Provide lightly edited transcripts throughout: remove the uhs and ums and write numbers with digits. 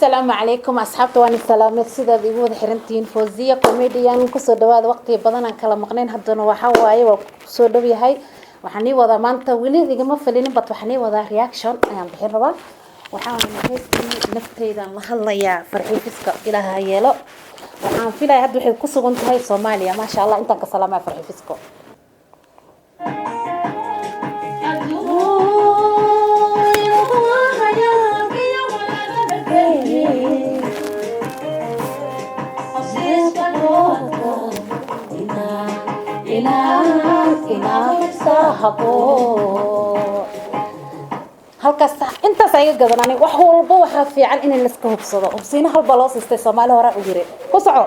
Asalaamu calaykum asxaabta, waan salaamay. Sidaad igu wada xirantihiin, Fawziya Comedian. Kusoo dhawaada. Waqti badan aan kala maqnayn, haddana waxaa waaye waa kusoo dhow yahay. Waxaan ii wadaa maanta, weli igama falinin, but waxaan ii wadaa reaction ayaan bixin rabaa. Waxaan heestii "Naftaydan La Hadlayaa", Farxiyo Fiska, Ilaaha ha yeelo. Waxaan filaya hadda waxay ku sugan tahay Soomaaliya, maasha Allah. Intaan ka salaamaya Farxiyo Fisko. Halkaas intaas ayaga gadan. Aniga wax walba waxaa fiican in laiska hubsado. Hubsiina halba loo siistay, Soomaali horaa u yiri. Ku soco.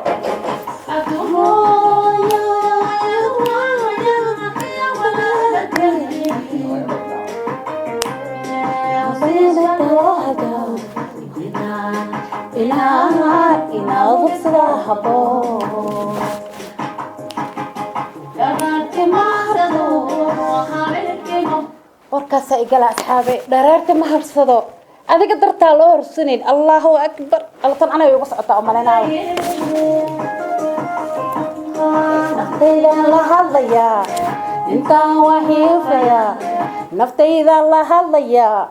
Warkaasaa igala asxaabe, dharaarta ma habsado, adiga dartaa loo horsanayn. Allahu akbar, alatan anay uga socotaa umalaynaayo. Naftaydan la hadlayaa, intaan wahiifayaa. Naftaydan la hadlayaa,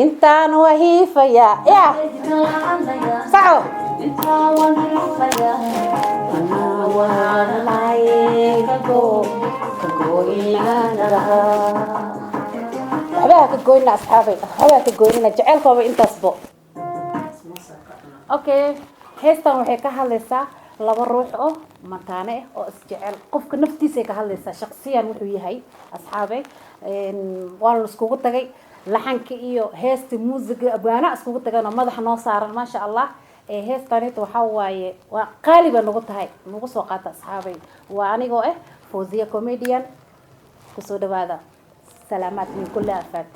intaan wahiifayaa. Ya saco waxbaa ka goynina asxaabay, waxbaa ka goynina jaceylkooba intaasbo. Okay, heestan waxay ka hadlaysaa laba ruux oo mataane ah oo isjecel. Qofka naftiisay ka hadlaysaa, shaqsiyan wuxuu yahay. Asxaabay, waa la iskugu tagay laxanka iyo heesta, muusiga, abwaana iskugu tagan oo madaxa noo saaran, maasha Allah. Heestanita waxaa waaye waa qaali ba nagu tahay, nagu soo qaata asxaabay. Waa anigoo ah Fawziya Comedian. Kusoo dhawaada. Salaamaad min kulli afaat.